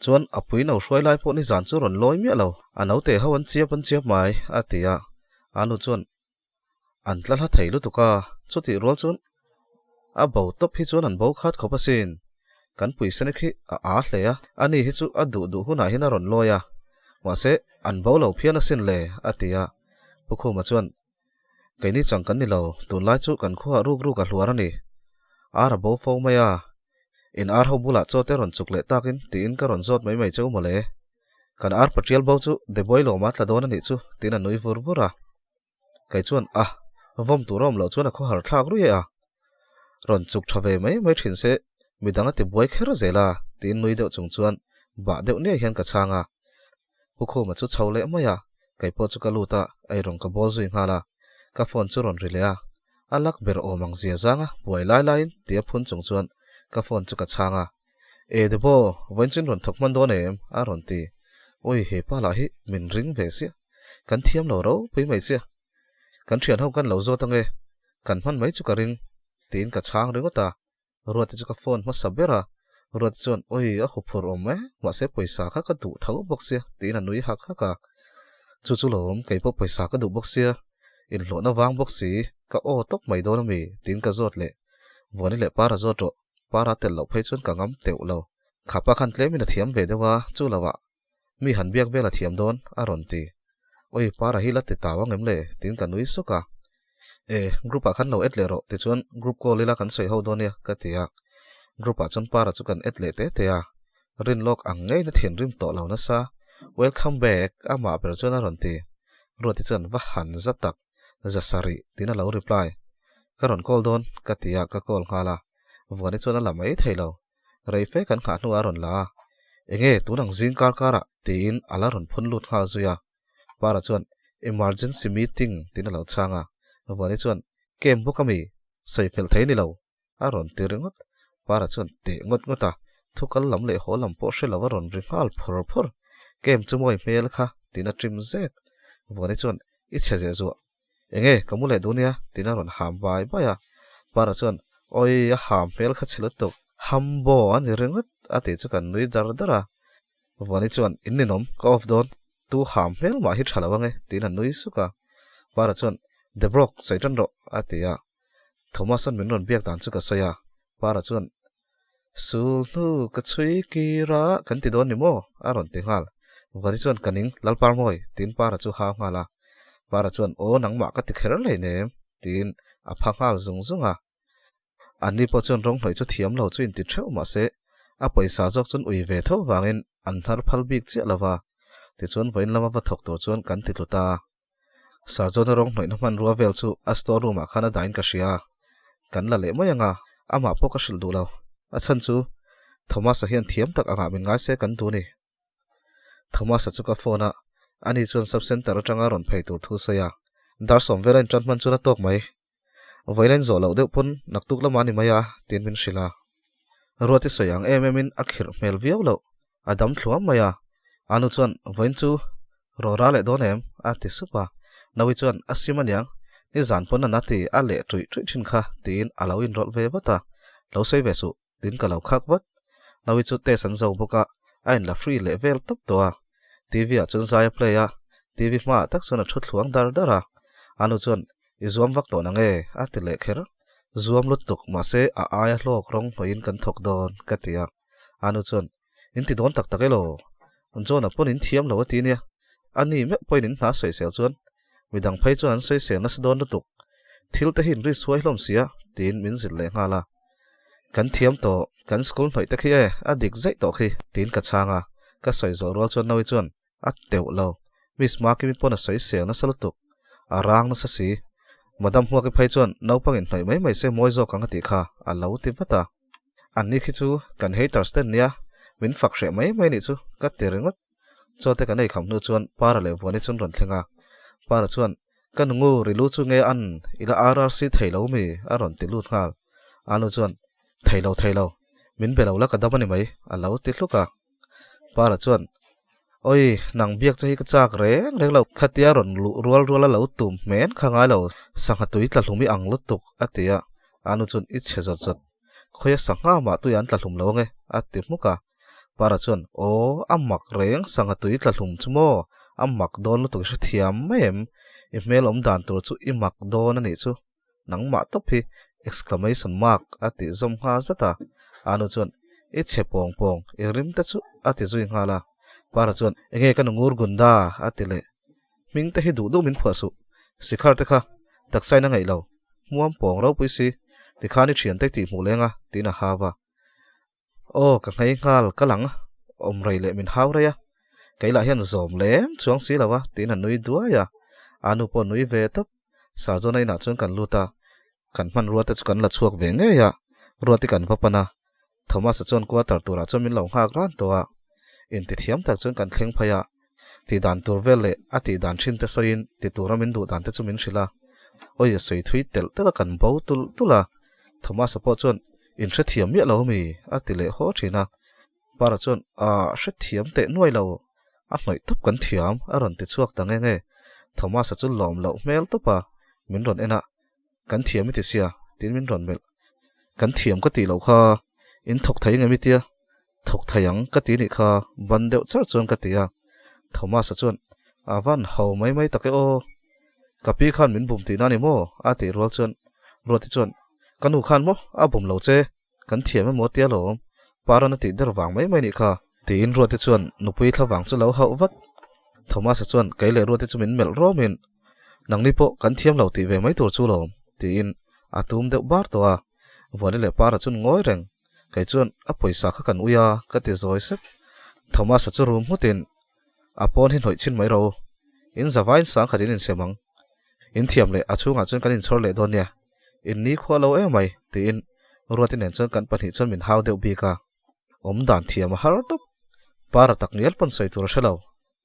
Chuan, a pui no hruai lai pawh nizan chu rawn lawi miah lo, a naute ho an chiap an chiap mai, a ti a. Anu chuan, An tla hla thei lutuk a, chutih rual chuan a bo tawp hi chuan an bo khat khawp asin. Kan puisani khi a aa hle a, ani hi chu a duh duh hunah hian a rawn lawi a, mahse an bo lo phian asin le, a ti a. Pu Khuma chuan, Keini chang kan ni lo, tunlai chu kan khuaah ruk ruk a hluar a ni. Ar a bo fo mai a, in ar ho bulah chaw te rawn chuk leh takin tiin ka rawn zawt mai mai che u mawle. Kan ar paṭial bo chu Deboi lawma tla dawn a nih chu, tiin a nui vur vur a. Kei chuan a, vawm tur a awm loh chuan a khawhar thlak ruih a, rawn chuk tha ve mai mai thin se, midang a ti buai kher zel a, tiin nui deuh chung chuan bah deuh niai hian ka chhang a. Pu Khuma chu chho leh mai a, kei pawh chu ka lut a, eirawng ka bawl zui nghal a, ka phone chu rawn ri leh a, a lak ber awm ang zia zanga buai lai laiin tia phun chung chuan ka phone chu ka chhang a. E Debo, vawiin chu in rawn thawk hman dawn em? a rawn ti. Ui, he pa lah hi min ring ve sia. Kan thiam lo ropui mai sia. Kan thian ho kan lo zawt ange, kan hman mai chu ka ring, tiin ka chhang ringawt a. Ruati chu ka phone hmasa ber a, Ruati chuan, Ui, a huphurh awm e, mahse pawisa kha ka duh tho bawk sia, tiin a nui hak hak a. Chu chu lo awm, kei pawh pawisa ka duh bawk sia, inhlawhna vang bawk si, ka aw tawp mai dawn ami, tiin ka zawt leh. Vuani leh Para zawt rawh, Para tel loh phei chuan ka ngam teuh lo. Khapa khan tlemin a thiam ve deuh a, chu lo ah mi han biak vel a thiam dawn, a rawn ti. Oi, Para hi la ti tau ang em le? tiin ka nui suk a. E, group ah khan lo add leh rawh, tichuan group call ila kan sawi ho dawn nia, ka ti a. Group ah chuan Para chu kan add leh te te a. Rin lawk ang ngeiin a thinrim tawh lo nasa. Welcome back, amah ber chuan a rawn ti. Ruati chuan va han za tak. Za sarih tiin a lo reply. Ka rawn call dawn ka ti a, ka call nghal a. Vuani chuan a la mai thei lo. Rei fe kan nghah hnuah a rawn la a. Enge tun ang zing kar karah tiin a la rawn phun lut nghal zui a. Para chuan emergency meeting tiin a lo chhang a. Vuani chuan Camp bawk ami? Sawi fel thei ni lo. A rawn ti ringawt. Para chuan teh ngawt ngawt a, thu kal lam leh haw lam pawh hre lo a rawn ri nghal phawr phawr. Kem chu mawi hmel kha tiin a ṭim zek. Vuani chuan, I chhe zeh zuah. Enge, ka mu leh duh nia, tiin a rawn ham bai bai a. Para chuan, Awi, a ham hmel kha chhe lutuk. Hambo a ni ringawt, a tih chu kan nui dar dar a. Vuani chuan, In ninawm, ka off dawn. Tu ham hmel mah hi ṭha lo ange, tiin a nui suk a. Para chuan, Debrok, sawi ṭan rawh, a ti a. Thomas-a'n min rawn biak dan chu ka sawi a, Para chuan, Sul hnu ka chhui kir a, kan ti dawn ni maw? a rawn ti nghal. Vani chuan, Ka ning, Lalparmawi, tiin Para chu hau nghal a. Para chuan, Aw, nangmah ka ti kher hleinem, tiin a pha nghal zung zung a. Anni pawh chuan rawng hnawih chu thiam lo chu inti theuh mah se, a pawisa zawk chuan ui ve tho vangin an hnar phal bik chiah lo va. Tichuan vawiin lama va thawk tur chuan kan ti tlu ta. Sarjona rawng hnawihna hmanrua vel chu a store room ah khan a dahin ka hria a, kan la leh mai anga, amah pawh ka hrilh duh lo. A chhan chu Thomas-a hian thiam tak angah min ngai se kan duh ni. Thomas-a chu ka phone a, ani chuan sub center atanga rawn phei tur thu sawi a, dar sawm vela intan hman chuan a tawk mai. Vawiin a inzawh loh deuh pawn naktuk lamah a ni mai a, tiin min hrilh a. Ruati sawi ang em emin a khirh hmel viau loh, a dam thluam mai a. Anu chuan, Vawiin chu raw ra leh dawn em? a ti sup a. Naui chuan, A sim aniang, nizan pawn a na ti a leh ṭuih ṭuih ṭhin kha, tiin a lo inrawlh ve vat a. Lo sawi ve suh, tiin ka lo khak vat. Naui chu test an zo bawk a, a inla free leh vel tawp tawh a. TV ah chuan zai a play a, TV hmaah tak chuan a thu thluang dar dar a. Anu chuan, I zuam vak tawh nang e, a ti leh kher. Zuam lutuk, mahse a aia hlawk rawng hnawhin kan thawk dawn, ka ti a. Anu chuan, In ti dawn tak tak elaw? John-a pawn in thiam lo a ti nia. A ni meuh pawhin in hna sawisel chuan midang phei chuan an sawisel nasa dawn lutuk. Thil te hi in risk huai hlawm sia, tiin min zilh leh nghal a. Kan thiam tawh, kan school hnawih te khi e, a dik zaih tawh khi, tiin ka chhang a. Ka sawi zawh rual chuan Naui chuan a teuh lo. Miss Makimi pawn a sawi sel nasa lutuk. A rang nasa si. Madam Hmuaki phei chuan naupang inhnawih mai mai se mawi zawk ang a tih kha a lo ti vat a. Anni khi chu kan haters te an nia, min fak hreh mai mai nih chu ka ti ringawt. Chaw te kan ei kham hnu chuan Para leh Vuani chu an rawn thleng a. Para chuan, Ka nungu rilu chu nge an i la RRC thei lo mi? a rawn ti lut nghal. Anu chuan, Thei lo thei lo, min be lo la ka dam a ni mai, a lo ti hluk a. Para chuan, Oi, nang biak che hi ka chak reng reng lo, khatia rawn luh rual rual a lo tum hmen kha ngai lo, sangha tui tla hlum i ang lutuk, a ti a. Anu chuan, I chhe zawt zawt, khawia sangha mah tui an tla hlum lo ange, a ti hmuk a. Para chuan, Aw, a mak reng, sangha tui tla hlum chu maw? A mak dawn lutuk i hrethiam mai em? I hmel awm dan tur chu i mak dawn a nih chu. Nangmah tawp hi exclamation mark a tih zawm nghal zat a. Anu chuan, I chhe pawng pawng, i rim te chu a ti zui nghal a. Para chuan, Enge ka nu ngur gunda a ti leh. Hming te hi duh duh min phuah suh. Sikhar te kha taksain a ngaih lo. Hmuam pawng ropui si, tikhan i thiante i tihhmuh leng a, tiin a hau a. Aw ka nghei nghal ka lang awm rei leh min hau rei a, kei lah hian zawm lem chuang si lo a tiin a nui duai a, a nu pawh nui ve tawp. Sarjona inah chuan kan lut a, kan hmanrua te chu kan la chhuak ve ngei a, ruati kan va pan a, Thomas-a chuan quarter turah chuan min lo nghak ran tawh a, intithiam tak chuan kan thleng phei a, tih dan tur vel leh a tih dan thin te sawiin ti tura min duh dan te chu min hrilh a, awi a sawi thui telh telh a kan bo tulh tulh a, Thomas-a pawh chuan in hrethiam miah lo ami a ti leh haw thin a, Para chuan ah hrethiam teh nuai lo, a hnawih tawp kan thiam a rawn ti chhuak ta nge nge, Thomas-a chu lawm loh hmel tawp a, min rawn en a, Kan thiam i ti sia, tiin min rawn melh. Kan thiam ka tih loh kha, in thawk thei ngem i tia? Thawk thei ang ka ti nih kha, ban deuh char chuan ka ti a. Thomas-a chuan, A van ho mai mai tak e aw. Ka pi khan min bum tihna a ni maw? a tih rual chuan Ruati chuan, Ka nu khan maw? A bum lo che. Kan thiam emaw tia lawm, Paran a tih der vang mai mai nih kha. Tiin Ruati chuan nupui thla vang chu lo hauh vat. Thomas-a chuan kei leh Ruati chu min melh rawmin, Nangni pawh kan thiam lo tih ve mai tur chu lawm, tiin a tum deuh bar tawh a. Vuani leh Para chuan ngawi reng, kei chuan a pawisa kha kan ui a, ka ti zawi sep. Thomas-a chu rum nghutin, A pawn hi hnawih chhin mai ro. In zavain sang khat in insem ang. In thiam leh a chhungah chuan kan inchhawr leh dawn nia. In ni khua lo em mai, tiin Ruati nen chuan kan pahnih chuan min hau deuh bik a. Awm dan thiam a har tawp. Para tak ngial pawn sawi tur a hre lo.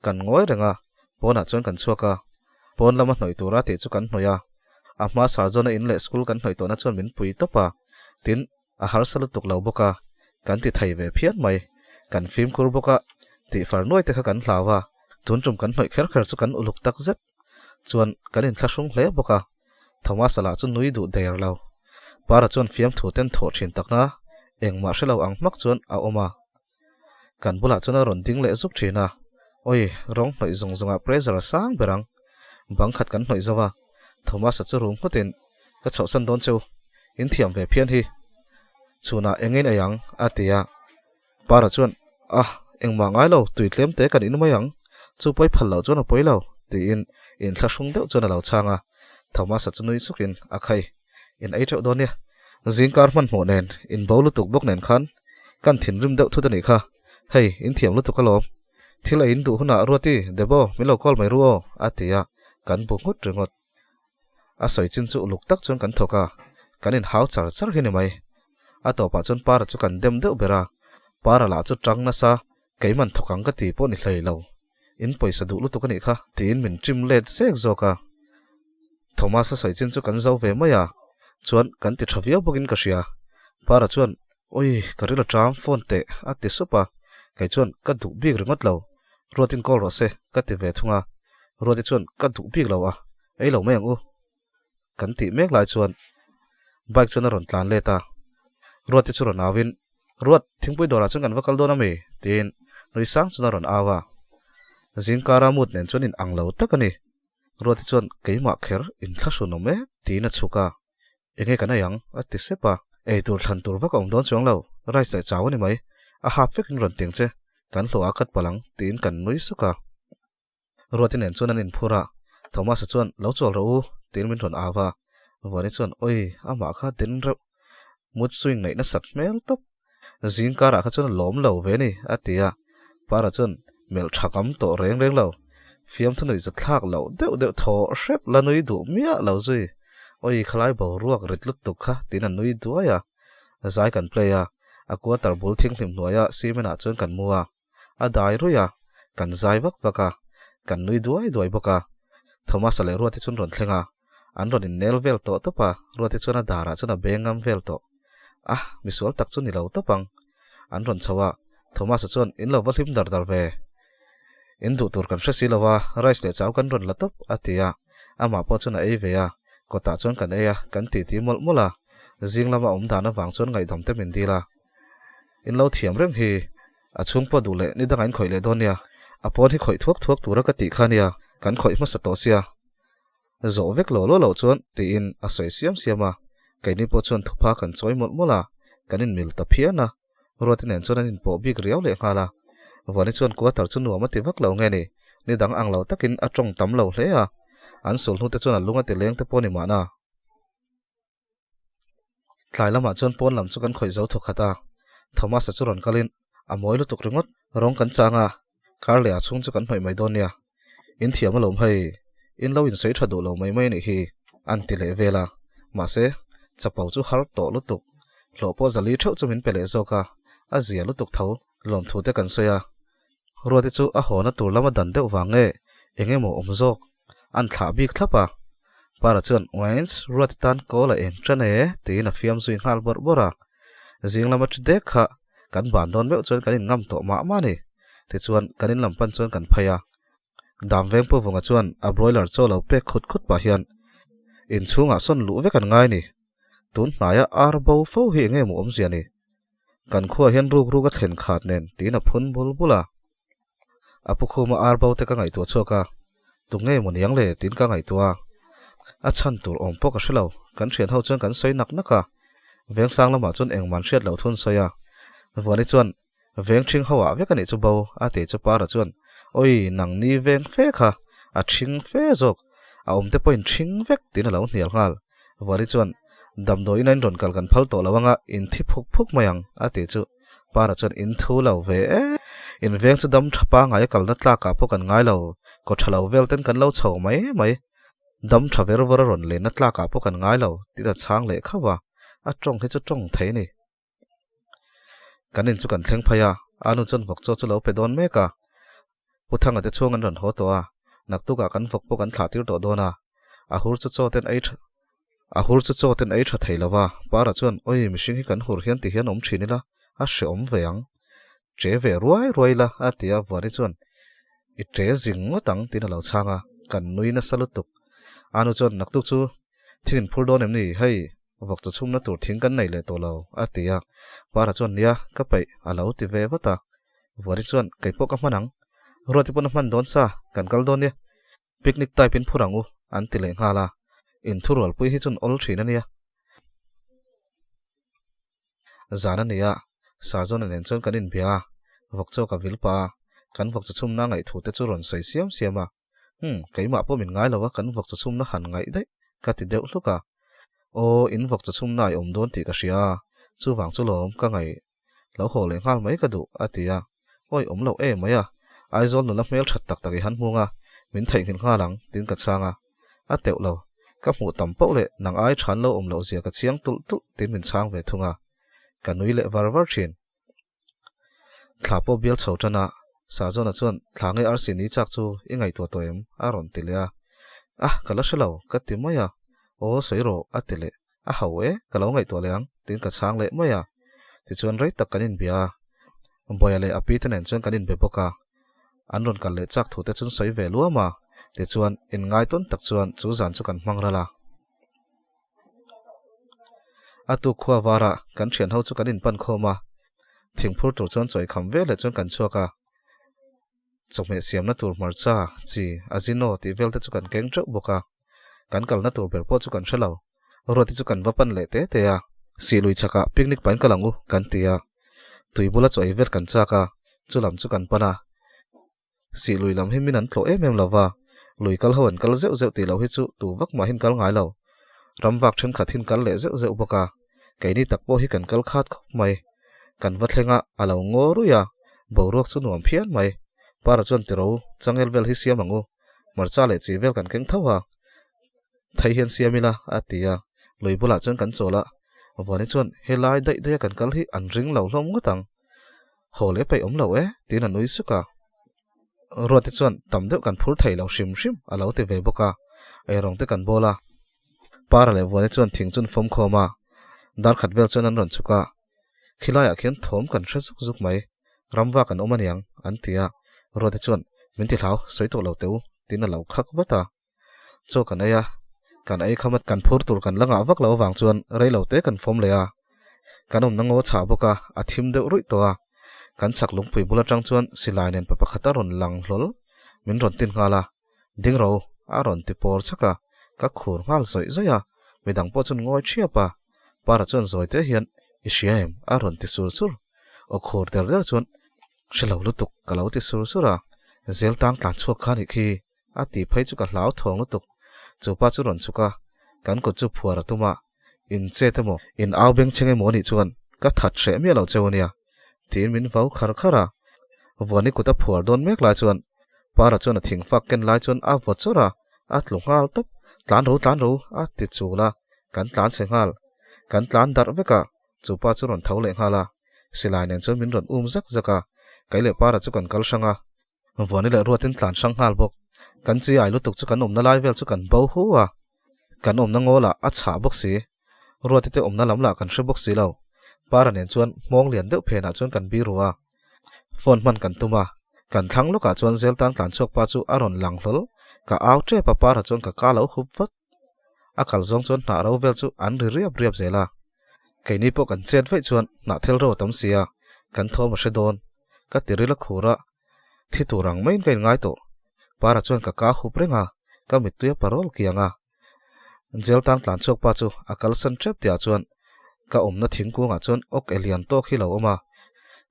Kan ngawi reng a, pawnah chuan kan chhuak a. Pawn lama hnawih tura tih chu kan hnawih a. A hma Sarjona in leh school kan hnawih tawhna chuan min pui tawp a. Tin, a harsa lutuk lo bawk a, kan ti thei ve phian mai. Kan fimkhur bawk a, tih far nuai te kha kan hlau a. Tun tum kan hnawih kher kher chu kan uluk tak zet. Chuan kan inthlahrung hle bawk a. Thomas-a lah chu nui duh der lo. Para chuan fiamthu ten thawh thin takna engmah hre lo ang hmak chuan a awm a. Kan bulah chuan a rawn ding leh zuk thin a. Awi, rawng hnawih zawng zawngah pressure a sang ber ang. Bang khat kan hnawih zo a. Thomas-a chu rum nghutin, Ka chhohsan dawn cheu. In thiam ve phian hi. Chhunah engin ei ang, a ti a. Para chuan, Ah, engmah ngai lo, tui tlem te kan in mai ang. Chu pawi phal loh chuan a pawi lo, tiin inthlahrung deuh chuan a lo chhang a. Thomas-a chu nui sukin a khai, In ei teuh dawn nia. Zingkar hmanhmawh nen, in bo lutuk bawk nen khan kan thinrim deuh thut a nih kha. Hei, in thiam lutuk alawm. Thil a in duh hunah Ruati, Debo, min lo call mai ru aw, a ti a, kan bu nghut ringawt. A sawi chin chu uluk tak chuan kan thawk a, kan inhau char char hi ni mai. A tawpah chuan Para chu kan dem deuh ber a, Para lah chu tang nasa, keiman thawk ang ka ti pawh ni hlei lo. In pawisa duh lutuk a nih kha tiin min ṭim let zek zawk a. Thomas-a sawi chin chu kan zo ve mai a, chuan kan ti ṭha viau bawkin ka hria. Para chuan, Ui, ka ril aṭang phone teh a ti sup a, kei chuan ka duh bik ringawt lo. Ruatin call rawh se ka ti ve thung a, Ruati chuan ka duh bik lo a, ei lo mai ang u. Kan tih mek lai chuan bike chuan a rawn tlan let a, Ruati chu rawn au in, Ruat, thingpui dawrah chuan kan va kal dawn a mi? tiin nui sang chuan a rawn au a. Zingkara mood nen chuan in ang lo tak a ni. Ruati chuan keimah kher inthlahrun awm e tiin a chhuk a. Enge kan ei ang? a ti sep a. Ei tur thlan tur vak a awm dawn chuang lo, rice leh chau a ni mai. A hap vekin rawn ting che, kan hlawh a kat palh ang, tiin kan nui suk a. Ruati nen chuan an inphur a, Thomas-a chuan, Lo chawl rawh u, tiin min rawn au a. Vuani chuan, Awi, amah kha den reuh. Mood swing neih nasat hmel tawp. Zing karah kha chuan a lawm lo ve ni, a ti a. Para chuan melh tha ngam tawh reng reng lo. Fiamthu nuih zathlak loh deuh deuh thaw hrep la nui duh miah lo zui. Awi khalai boruak rit lutuk kha tiin a nui duai a. Zai kan play a, a quarter bul thinghlim hnuaia cement ah chuan kan mu a. A dai ruih a, kan zai vak vak a, kan nui duai duai bawk a. Thomas-a leh Ruati chuan rawn thleng a, an rawn innel vel tawh tawp a, Ruati chuan a darah chuan a beng ngam vel tawh. A, misual tak chu ni lo tawp ang. An rawn chho a, Thomas-a chuan in lo va hlim dar dar ve. In duh tur kan hre si lo a, rice leh chau kan rawn la tawp, a ti a. Amah pawh chuan a ei ve a, kawtah chuan kan ei a, kan titi mawlh mawlh a. Zing lama awm dan avang chuan ngaihdam te min dil a. In lo thiam reng hi, a chhung pawh duh leh ni dangah in khawih leh dawn nia. A pawn hi khawih thuak thuak tura ka tih kha nia, kan khawih hmasa tawh sia. Zawh vek lo lo loh chuan tiin a sawi siam siam a, keini pawh chuan thupha kan chawi mawlh mawlh a, kan inmil ta phian a. Ruati nen chuan an inpawh bik riau leh nghal a. Vuani chuan quarter chu nuam a ti vak lo nge ni, ni dang ang lo takin a tawng tam lo hle a. An sul hnute chuan a lung a ti leng te pawh ni mahna. Tlai lamah chuan pawn lam chu kan khawih zo thawkhat a, Thomas-a chu rawn kalin a mawi lutuk ringawt rawng kan chang a, kar leh ah chhung chu kan hnawih mai dawn nia. In thiam alawm hei, in lo insawi tha duh lo mai mai a nih hi, an ti leh vel a. Mahse, chapo chu har tawh lutuk, hlawh pawh zali theuh chu min pe leh zawk a, a zia lutuk tho, lawmthu te kan sawi a. Ruati chu a hawna tur lama dan deuh vang nge eng emaw awm zawk an thlah bik thlap a. Para chuan Waynes Ruati tan kawl a eng tan e tiin a fiam zui nghal bawrh bawrh a. Zing lama ṭi dek kha kan ban dawn meuh chuan kan inngam tawh mah mah a ni. Tichuan kan in lam pan chuan kan phei a. Dam veng pu vunga chuan a broiler chaw lo pek khut khut pah hian inchhungah sawn luh vek an ngai ni. Tun hnaia ar bo fo hi eng nge maw awmzia ni? Kan khuaah hian ruk ruk a thlen khat nen tiin a phun bul bul a. A pu khuma ar bo te ka ngaihtuah chhuak a, tu nge maw niang le tiin ka ngaihtuah a. A chhan tur awm pawh ka hre lo, kan thian ho chuan kan sawi nak nak a. Vengsang lamah chuan engman hriat loh thun sawi a. Vuani chuan veng ṭhing ho ah vek a nih chu bo a ti chu Para chuan Awi nang ni veng fe kha, a ṭhing fe zawk, a awm te pawhin ṭhing vek tiin a lo hnial nghal. Vuani chuan, Damdawiin a inrawn kal kan phal tawh lo anga in thi phuk phuk mai ang, a ti chu. Para chuan in thu lo ve e. In veng chu dam tha pangai a kalna tlakah pawh kan ngai lo, kaw tha lo vel ten kan lo chho mai mai. Dam tha ver vawr a rawn lenna tlakah pawh kan ngai lo, tiin a chhang leh khauh a. A tawng hi chu tawng thei a ni. Kan in chu kan thleng phei a, a nu chuan vawk chaw chu lo pe dawn mek a. Pu Thanga te chhung an rawn haw tawh a, naktukah kan vawk pawh kan thlah tir tawh dawn a. A hur chu chaw ten ei tha A hur chu chaw ten ei tha thei lo va, Para chuan Awi mihring hi kan hur hian ti hian awm thin ila, a hreawm ve ang. Che ve ruai ruai ila a ti a, Vuani chuan I che zing ngawt ang tiin a lo chhang a, kan nui nasa lutuk. A nu chuan Naktuk chu thing in phur dawn em ni? Hei vawk chaw chhumna tur thing kan nei leh tawh lo a ti a, Para chuan Nia ka peih a lo ti ve vat a. Vuani chuan Kei pawh ka hman ang. Ruati pawn a hman dawn sa, kan kal dawn nia. Picnic type in phur ang u an ti leh nghal a, in thurualpui hi chun awl thin a nia. Zan a ni a, Sarzawna nen chuan kan inbia a, vawk chaw ka vil pah a, kan vawk chaw chhumna ngaihthu te chu rawn sawi siam siam a. Umm, keimah pawh min ngai lo a, kan vawk chaw chhumna han ngaih daih ka ti deuh hluk a. Aw, in vawk chaw chhumna i awm dawn tih ka hria a, chuvang chu lawm ka ngaih Lo haw leh nghal mai ka duh, a ti a. Awi awm loh em mai a, Aizawl nula hmel that tak tak i han hmung a, min theihnghilh nghal ang, tiin ka chhang a. A teuh lo, ka hmuh tam poh leh nang ai than lo awm loh zia ka chiang tulh tulh, tiin min chhang ve thung a. Ka nui leh var var thin. Thla pawh bial chho tan a, Sazawna chuan thla nge arsi ni chak chu i ngaihtuah tawh em? a rawn ti leh a. Ah, ka la hre lo, ka ti mai a. Aw, sawi rawh, a ti leh. A ho e, ka lo ngaihtuah leh ang, tiin ka chhang leh mai a. Tichuan rei tak kan inbia a, Bawia leh a pi te nen chuan kan inbe bawk a. An rawn kal leh chak thu te chuan sawi ve luam a, tichuan inngai tawn tak chuan chu zan chu kan hmang ral a. A tuk khua varah kan thian ho chu kan inpan khawm a, thingphur tur chuan chawi kham ve leh chuan kan chhuak a. Chawhmeh siamna tur hmarcha, chi, azino tih vel te chu kan keng teuh bawk a. Kan kalna tur ber pawh chu kan hre lo. Ruati chu kan va pan leh te te a. Sihlui chhakah picnic pain kal ang u kan ti a. Tui bula chaw ei vel kan chak a, chu lam chu kan pan a. Sihlui lam hi min an tlawh em em lo va, lui kal ho an kal zeuh zeuh tih loh hi chu tu vak mah hin kal ngai lo. Ram vak thenkhat hin kal leh zeuh zeuh bawk a. Keini tak pawh hi kan kal khat khawp mai. Kan va thleng a, a lo ngaw ruih a. Boruak chu nuam phian mai. Para chuan tiro changel vel hi siam ang u. Hmarcha leh chi vel kan keng tho a. Thei hian siam ila, a ti a. Lui bulah chuan kan chawl a. Vuani chuan helai daih daiha kan kal hi an ring lo hlawm ngawt ang. Haw leh paih awm lo e, tiin a nui suk a. Ruati chuan tam deuh kan phur thei lo hrim hrim a lo ti ve bawk a. Eirawng te kan bawl a. Para leh Vuani chuan thing chun fawm khawm a. Dar khat vel chuan an rawn chhuk a. Khilaiah khian thawm kan hre zuk zuk mai, ramva kan awm aniang, an ti a. Ruati chuan, Min ti hlau, sawi tawh lo teh u, tiin a lo khak vat a. Chaw kan ei a, kan ei kham a, kan phur tur kan la ngah vak lo avang chuan rei lo te kan fawm leh a. Kan awmna ngaw chhah bawk a, a thim deuh ruih tawh a. Kan chhak lungpui bul atang chuan silai nen pa pakhat a rawn lang hlawl, min rawn tin nghal a. Ding ro, a rawn ti pawr chak a, ka khur nghal zawih zawih a, midang pawh chuan ngawi thiap a. Para chuan zawi te hian, I hria em? a rawn ti sur sur. Aw khur der der chuan, Hre lo lutuk, ka lo ti sur sur a, zel tang tlan chhuak kha nih khi, a ti phei chu ka hlau thawng lutuk. Chu pa chu rawn chhuk a, kan kut chu phuar a tum a, In chet emaw, in au bengchheng emaw anih chuan ka that hreh miah lo cheu ania, tiin min vau khar khar a. Vuani kut a phuar dawn mek lai chuan Para chuan a thingfak ken lai chuan a vaw chawrh a, a tlu nghal tawp. Tlan ro tlan ro, a ti chul a, kan tlan chhe nghal. Kan tlan darh vek a, chu pa chu rawn tho leh nghal a. Silai nen chuan min rawn um zak zak a, kei leh Para chu kan kal hrang a. Vuani leh Ruatin tlan hrang nghal bawk. Kan chi ai lutuk chu kan awmna lai vel chu kan bo hu a, kan awmna ngawl ah a chhah bawk si. Ruati te awmna lam lah kan hre bawk si lo. Para nen chuan hmawng lian deuh phenah chuan kan bi ru a. Phone hman kan tum a, kan thlang lawkah chuan zel tang tlan chhuak pa chu a rawn lang hlawl. Ka au tep a, Para chuan ka ka lo hup vat. A kal zawng chuan hnah ro vel chu an ri riap riap zel a. Keini pawh kan chet vaih chuan hnah thel ro a tam si a, kan thawm a hre dawn. Ka ti ril a khur a, thi tur ang maiin ka inngai tawh. Para chuan ka ka hup reng a, ka mittui a parol kiang a. Jail tang tlan chhuak pa chu a kalsan tep tihah chuan ka awmna thingkungah chuan awk e lian tawk hi lo awm a.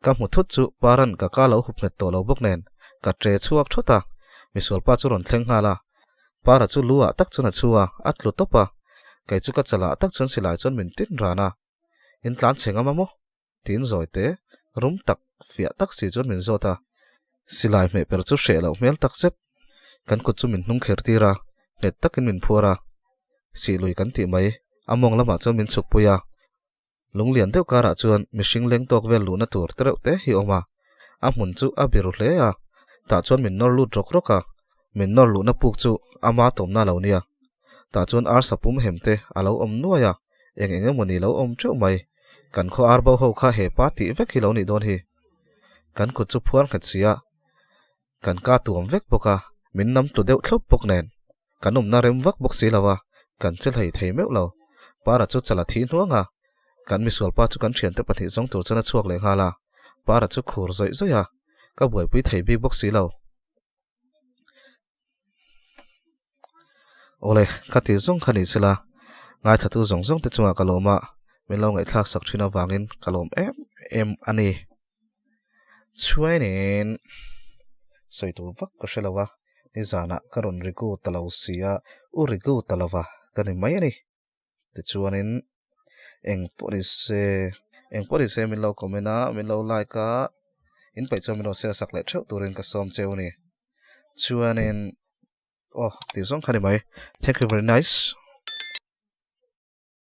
Ka hmu thut chu Paran ka ka lo hup nghet tawh lo bawk nen ka tre chhuak thawt a, misual pa chu rawn thleng nghal a. Para chu lu ah tak chuan a chhu a, a tlu tawp a. Kei chu ka chalah tak chuan silai chuan min tin ran a. In tlan chhe ngam a maw? Tiin zawi te, rum tak, fiah tak si chuan min zawt a. Silai hmeh per chu hreh loh hmel tak zet. Kan kut chu min hnung kher tir a, nghet takin min phuar a. Sihlui kan tih mai, a mawng lamah chuan min chhuk pui a. Lunglian deuh karah chuan mihring leng tawk vel luhna tur te reuh te hi awm a. A hmun chu a biru hle a, tah chuan min nawr lut rawk rawk a. Min nawr luhna puk chu ama tawmna lo nia. Tah chuan arsa pum hem te a lo awm nuai a, eng eng emaw ni lo awm teuh mai. Kan khaw ar bo ho kha he pa tih vek hi lo nih dawn hi. Kan kut chu phuar nghet si a, kan ka tuam vek bawk a, min nam tlu deuh thlawp bawk nen. Kan awmna rem vak bawk si lo a, kan che hlei thei meuh lo. Para chu chala thi hnuang a, kan misual pa chu kan thiante pahnih zawng tur chuan a chhuak leh nghal a. Para chu khur zawih zawih a, ka buaipui thei bik bawk si lo. Awle, ka ti zawng kha ni sela, ngaithlatu zawng zawng te chungah ka lawm a, min lo ngaihthlak sak thin avangin ka lawm em em a ni. Chuainin sawi tur vak ka hre lo a, nizanah ka rawn rigu ta lo si a, u rigu ta lova ka ni mai a ni. Tichuanin eng pawh ni se, eng pawh ni se min lo comment a, min lo like a, in paih chuan min lo share sak leh theuh turin ka sawm cheu a ni. Chuanin aw tih zawng kha ni mai. Thank you very nice.